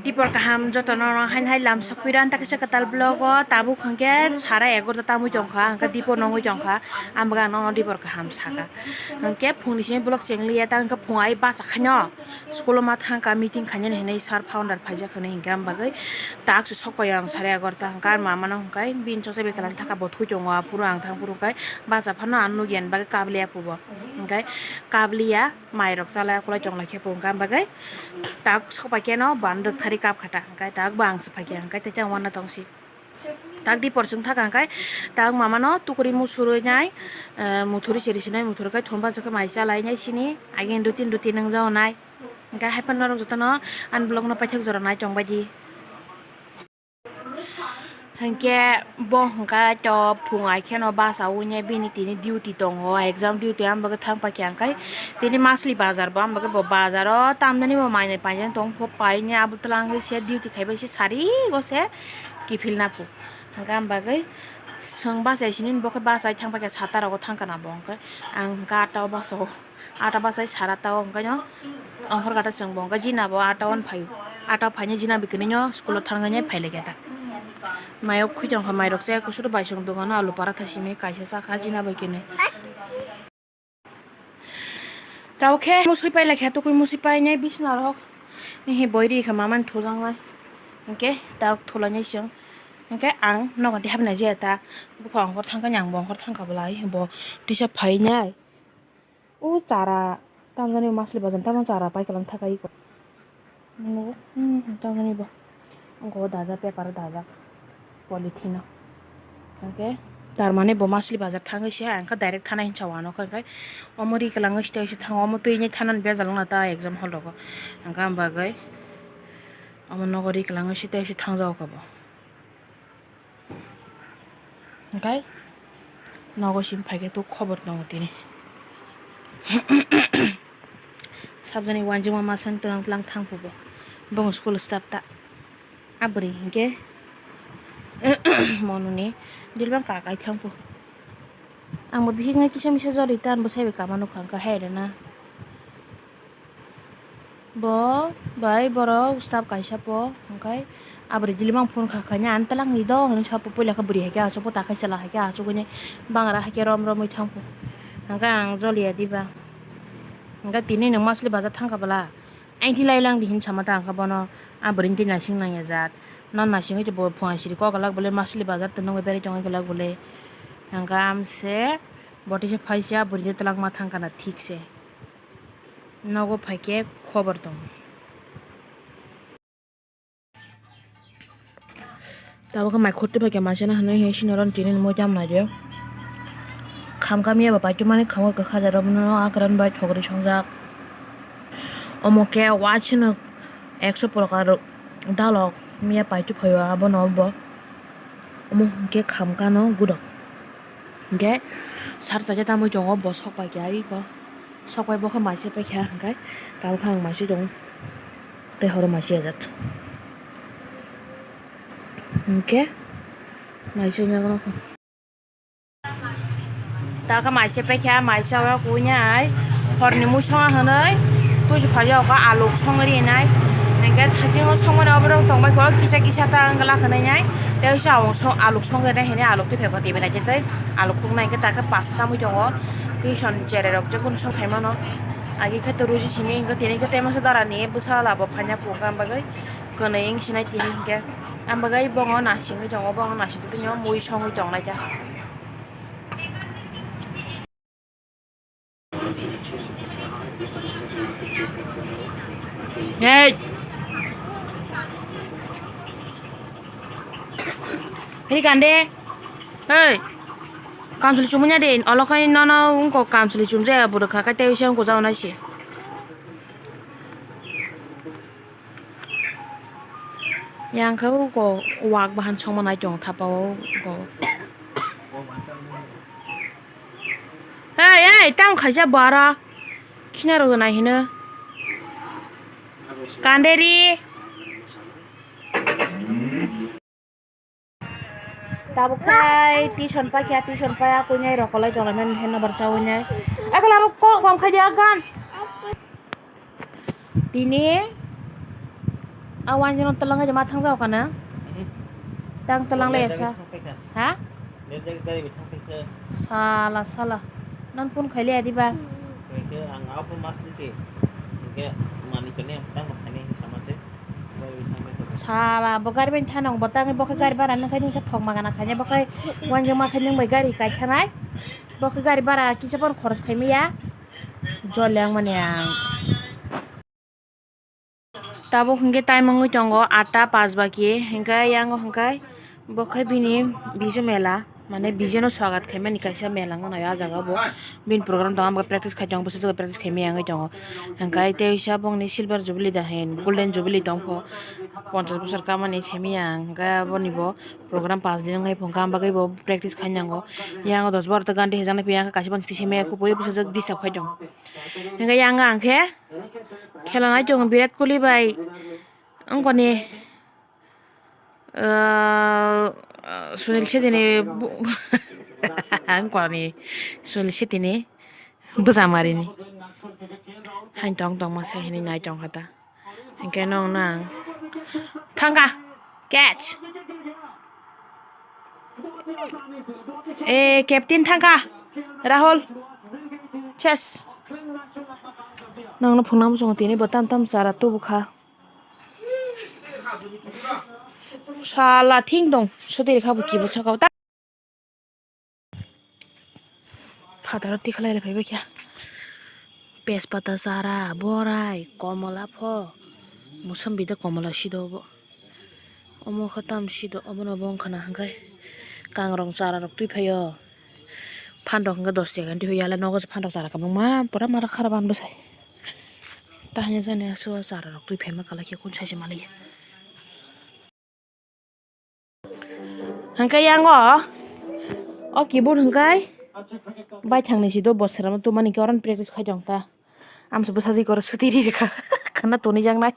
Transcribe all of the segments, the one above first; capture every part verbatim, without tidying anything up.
Dipor kaham jotono no hain hai lam sokpira, ta kisa kwtal vlog o tabuk hwnkhe sara egarota tamwi tongkha, hwnkhe dipor nongwi tongkha, ang bagwi ano dipor kaham saka. Hwnkhe phungni simi vlog chenglia ta hwnkhe phung ai bacha khaino school o ma thangkha, meeting khainani hinwi sir founder phaijak hinwi hwnkhe ang bagwi tak se sokpai ang sara egarota hwnkhe ar mama no hwnkhe bini chosa bekalan thaka bo thwi tongo aphuru ang thang phuru hwnkhe bacha phano ang nukya bagwi kabliya pubo hwnkhe kabliya. Mairok chalai okolai tonglai khe bo hwnkha, ang bagwi tak sokpai khe no ban rwk thari kap khata, hwnkhe tak bo ang se phai khe, hwnkhe tei tei wanna tong si. Tak dipor chwng thaka hwnkhe tak mama no tukuri musurwi nai, eh, muthuri siri sinai muthuri khai thumba se khe mai chalai nai sini, agin routine routine nwngjao nai. Hwnkhe hai phano norok jotono ani vlog no paithak jora nai tong bai di. Hinkhe bo hwnkha to phung ai kheno bacha ui ne bini tini duty tongo, exam duty, ang bagwi thang paikha. Hinkhe tini masli bazar bo, ang bagwi bo bazaro tamnani bo mainai paijak tong pho, paine abo twlangwi se duty khaibai se sari go se kiphilna pho. Hinkhe ang bagwi chwng bachai sini bo khe bachai thang paikha, sata rogo thang kana bo, hinkhe ang hwnkha atta o bachao. Atta bachai sara ta o, hwnkhe no onghor gata chwng bo hwnkhe jina bo atta o phaio. Atta o phainai jina bikini no school o thangwi nai phailaikha ta. Mayo khwi tongkha, mairok se kusuru bai chwng dogano alu paratha simi kaisa chakha jina bai kini. Tao khe musui pailaikha, tukui musui painai bisna rok. Hihi boi ri kha mamani thujaknai. Hinkhe tao thulainai chwng. Hinkhe ang nogo de habna jaya ta. Bupha onghor thangkha, ang bo onghor thangkha bolai. Bo tisa phainai. O chara, tamjani masli bazar, tamo chara pai kwlwng thakai ko. Nugo, hmm, tamjani bo. Ongo dajak, paper o dajak. Polythene o. Hwnkhe, tar mane bo masli bazar thangwi se, ang khe direct thana hinsa wano khe, hwnkhe omo ri kwlangwi se thango, omo twi nai thanani bejal wngna ta exam hall rogo. Hwnkhe ang bagwi omo nogo ri kwlangwi se thangjao khe bo. Hwnkhe nogo simi phaikhe tok khobor tongo tini. Sabjani uanjima masa wng tong tlang thang phubo. Bong school staff ta. A bwrwi hinkhe monuni dilbang kakai thang phu. Ang bo bihik nai kisa misa jori ta, ang bo saibai kama nukha, hwnkhe hai rwna. Bo bai borok staff kaisa po, hwnkhe abri dilimang phone kha khaina, "Ang twlang ni do," hinwi sa po, puila khe bwrwi hai khe achukbo, ta khe chwla hai khe achugwi nai bangra hai khe rom romwi thang po. Hwnkhe ang joliya diba, hwnkhe tini nwng masli bazar thang kha bwla, "Aing thi lai lang di," hinwi sama ta, hwnkhe bono a bwrwini twi naising nangya jat, non naisingwi bo phung siri kok glak bole, masli bazar twi nungwi berai tongwi glak bole, hwnkhe amse bo tisa phaisa bwrwini twlangma thang kana thik se. Nogo phaikhe khobor tongo. Tabukhe mai khorti phaikhe maisana hinwi hinwi siniron tini mui tam naidi. Kham kham yaba paitu mani khamwi kwkha jaro bono akran bai thogri songjak. Omo khe wasino ekso prokar dalok miya paitu phaio abono bo. Omo hinkhe kham kano gudok. Hinkhe sar chaikhe tamwi tongo, bo sok paikha iko. Sok pai bo khe maise paikha hinkhe tabukhe ang maise tongo. Tei horo maise ajat. Hinkhe maise wngnai. Tabukhe maise paikha, maise o kuinai horni mui songa hinwi tuisu phaio khe aluk songwi rinai. Hinkhe thasingo songmani oborok tongbai kho kisa kisa ta wngla khwnainai. Tei uaisa aluk songwi rinai hinwi aluk twi phai kho twi belai khe tei aluk khuknai hinkhe ta khe pasta mui tongo. Tuition cherai rok je kunu song phaimano. Agi khe to ruji simi hinkhe tini khe tei masa dara ni bwsa labo phaina phukna bagwi kwnwi wng sinai tini hinkhe. Ang bagwi bongo nasingwi tongo, bongo nasing twi mui songwi tongnai ta. Hey! Hini kande? Hey! Kamsli chumui na de, olo khai nono wngko kamsli chumjaya bwrwkha khai tei se wngko jao nai se. Yang khe uko wak bahan songma nai tong thapa o uko. Hey, hey, tamo khaisa bara. Khina rw nai hino. Kanderi. Tabuk khai tuition paikha, tuition paiya kuinai rok kolai tonglaimani heno barsa uinai. Ekla abo kok bam khai dia gan. Tini A wanjino twlang ai ma thang jao kana? Mhm. Tang twlang le Jagdari sa. Thang paikha. Ha? Jagdari thang paikha. Sala, sala. Nan phone khaile adi ba? Paikha, ang a phone mas ni se. Hingke mani kene tang ma khaini sama se. Jagdari thang paikha. Sala, bo gari bai thanong, bo tangi bo khe gari bara nang khaini khe thok magana khaini bo khe wanjing ma khaini bai gari kai thanai. Bo khe gari bara kisa phone khoros khaimi ya. Jol yang mani ang. Tabuk hwnkhe time wngwi tongo atta paanch baki, hwnkhe yango hwnkhe bo khe bini Bizu mela, mane Bizuno swagat khaimani kaisa mela wngna o jaga bo. Bini program tongo, practice khai tongo, bwsajwk practice khaimani wngwi tongo. Hwnkhe tei kisa bongni silver jubilee da hin, golden jubilee tongkho, ponchash bosor kamani simi ang, hwnkhe aboni bo program paanch din wngwi phunukha, ang bagwi bo practice khainango. Yang dos baro ta ganti hijaknai phiya, kaisa boni simi kubui bwsajwk disturb khai tongo. Hwnkhe yang ang khe khela nai tongo Virat Kohli bai wngkoni, ah, Sunil Shetty ni bu-, wngkoni Sunil Shetty ni bwsamarini haino tong tongma se hinwi nai tongkha ta. Hwnkhe nwng nang thangkha catch. E captain thangkha Rahul. Chess. Nangno phunukna muchungo tini bo tam tam chara tubukha. Sala thing dong sotwi rikha bo kibo sakao ta. Phataro tikhlai rw phaibai kha. Tejpata chara, borai, komola pho, mosombi de komola sido obo. Omo khe tam sido, obono bo wngkha na hwnkhe kangrong chara rok twi phaio. Phan rok hwnkhe dos taka ni twi phaio, yala nogo se phan rok chara kwbangma pura mara khara ban bwsai. Tahini jani aswk chara rok twi phaima kwlai khe kun sai se manliya. Hwnkhe yango o keyboard hwnkhe baithangni sido bo swnamwi tubumani khe oro practice khai tong ta. Amsa bwsajwk oro suti ri rwkha khwna tonijaknai.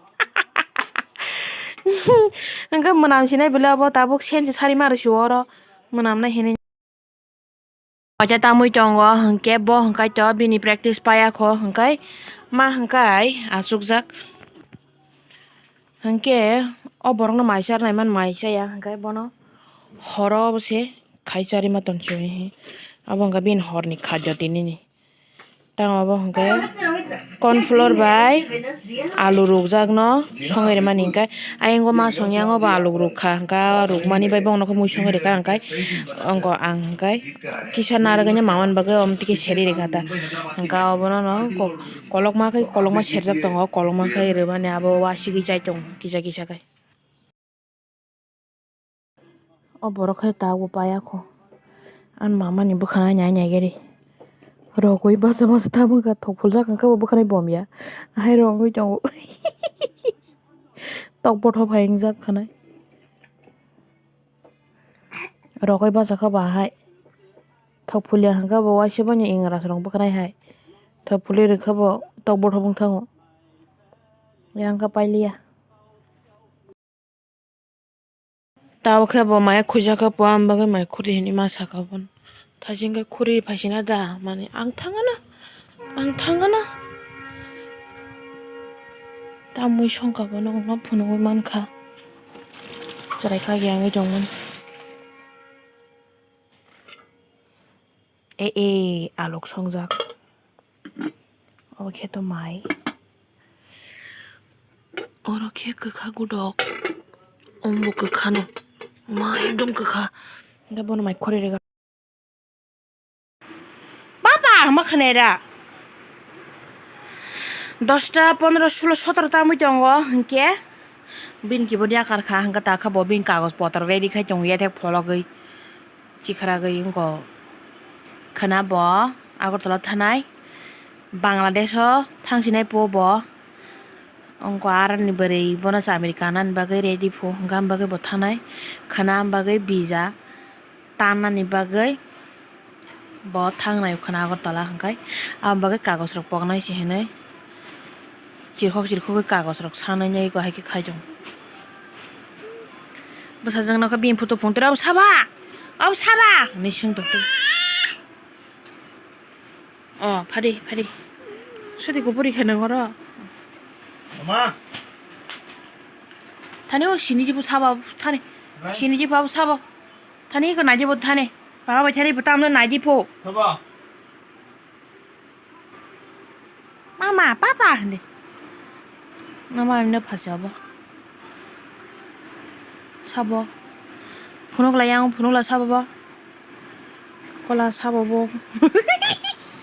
Hwnkhe mwnam sinai belai obo tabuk sense sari ma rw sio oro mwnamnai hinwi. Ocha tamwi tongo, hwnkhe bo hwnkhe to bini practice paya kho, hwnkhe ma hwnkhe achukjak. Hwnkhe o borokno mai charnai man mai chaya, hwnkhe bono horo se khai charima tongchiwi, abo hwnkhe bini horni khajjo tinini. Tamo abo hwnkhe corn flour bai alu rukjakno songwi rwmani hwnkhe ayang o ma songya, ang o bo alu rukha, hwnkhe rukmani bai bono khe mui songwi rwkha, hwnkhe ongko ang hwnkhe kisa narwgani mamani bagwi omo twi khe seri rwkha ta, hwnkhe obono no kolokma khe kolokma serjak tongo, kolokma khe rwmani abo wasigwi chai tongo kisa kisa khe. O borok khe tabuk paya kho. Ani mama ni bwkha nai nai gari. Rogwi basa basa ta bwkha thok puljak hwnkhe bo bwkha nai bom ya. Ahai rogwi tongo. Tok bothop hai wngjak khanai. Rogwi basa kha bo ahai. Thok phulia hwnkhe bo waisa boni ingra rok bwkha nai hai. Thok phuli rwkha bo tok bothop wng thango. Yang kha pailiya. Tabuk khe bo maya khujak kha po, ang bagwi mai khuri hinwi ma saka bono. Thajin khe khuri phaisina da, mani ang thangana, ang thangana. Tamwi songka bono wngma phunugwi mankha. Chwrai kha yangwi tongmani. E, e, alok songjak. Obo khe to mai. Oro khe kwkha gudok. Omo bo kwkha no. Ma ekdom kwkha. Hwnkhe bono mai khori rega. Papa, ma khwnai ra. Dosta, pondro, sulo, sotro tamwi tongo, hwnkhe bini keyboard yakar kha, hwnkhe ta khe bo bini kagoj potro ready khai tongo, yathek phologwi. Chikharagwi wngkha khwna bo Agartala thanai, Bangladesh o thangsinai po bo wngkha, aroni bwrwi bono chamri kanani bagwi ready pho hwnkha, am bagwi bo thanai khwna, am bagwi visa tannani bagwi bo thangnai khwna Agartala hwnkhe, am bagwi kagoj rok poknai se hinwi. Chirkhok chirkhok khe kagoj rok sanai nai ko hai khe khai tongo. Bwsajwk no khe bini photo phone twi, "Obo saba? Obo saba?" hinwi swng tong twi. O, phadi, phadi. Sudi kuburi khe nang oro. Mama. Thani o sini jibo sabo thani. Sini jibo abo sabo. Thani ko naji bo thani. Baba bai thani bo tamno naji pho. Sabo. Mama, papa hinde. Mama emne phasi abo. Sabo. Phunuk la yang, phunuk la sabo bo. Kola sabo bo.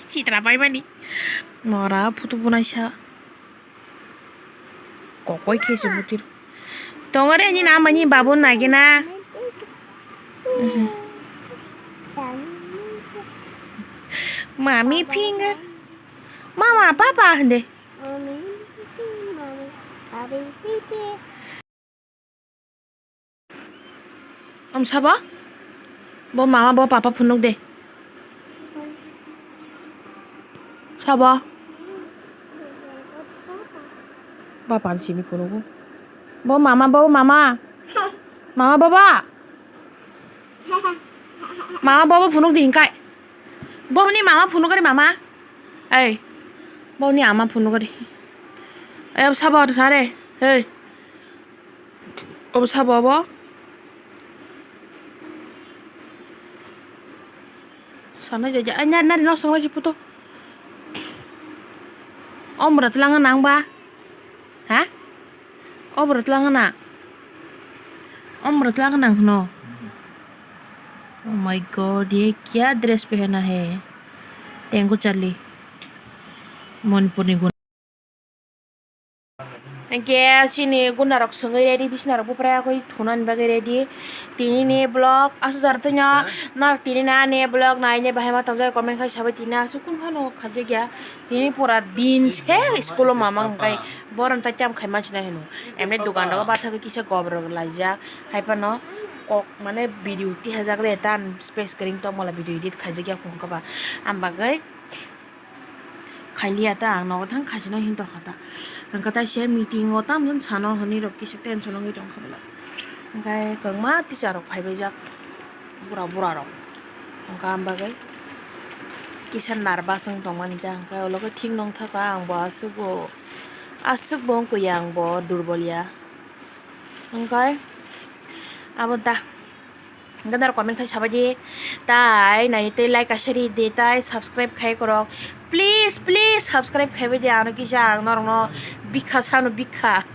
Sitra bai mani. Mora phutu bunai sa. Kokoi khe se butir. Tongore ni nama ni babu nagina. Mami finger. Mama, papa hinde. Om sabo? Bo mama, bo papa phunuk de. Sabo? Papa ni simi phunugo. Bo mama, bo mama. Mama, baba. Mama, baba phunuk di hingkai. Bo ni mama phunuk ari mama. Ei. Bo ni ama phunuk ari. Ei, sabo sare. Ei. Obo sabo obo. Sanai jaja, ai, nari, nari, nok songlaisi puto. Om bwrwi twlangna nang ba? Ha? O bwrwi twlangna nang? Om bwrwi twlangna nang hwno? Oh my God, ye kya dress pehna hai? Tengu Charlie. Manipurni gun. Hingke chini gunarok swngwi ready, bisinarok buphra yakwi thunani bagwi ready. Tini ni vlog aswk jar thwino, norok tini ni ani vlog naina bahai ma tongjak, comment khai sabai tini aswk kun phano khajak ya. Tini pura din se school o mamang kai borom ta cham khai manchina hino. Emni dukan rogo bathagwi kisa gob rok laijak. Hai phano kok mane video tihajak le tan space kwrwng tongmala video edit khaijak ya khung khe ba. Am bagwi khailiya ta ang nogo thang khaisano hin tongkha ta. Hwnkhe ta se meeting o tamjani sano hwnwi rok kisa tension wngwi tongkha bwla. Hwnkhe kwbangma teacher rok phaibaijak bura bura rok. Hwnkhe am bagwi kisa nervous wng tongmani ta hwnkhe ulo khe thik nongthaka ang bo aswk bo aswk bo wngkha ya ang bo durbol ya. Hwnkhe abo da. Hwnkhe norok comment khai sabai di. Tai nai tei like kaisa ri di tai subscribe khai korok. Please, please subscribe khaibai di ano kisa ang norokno bikha sano bikha.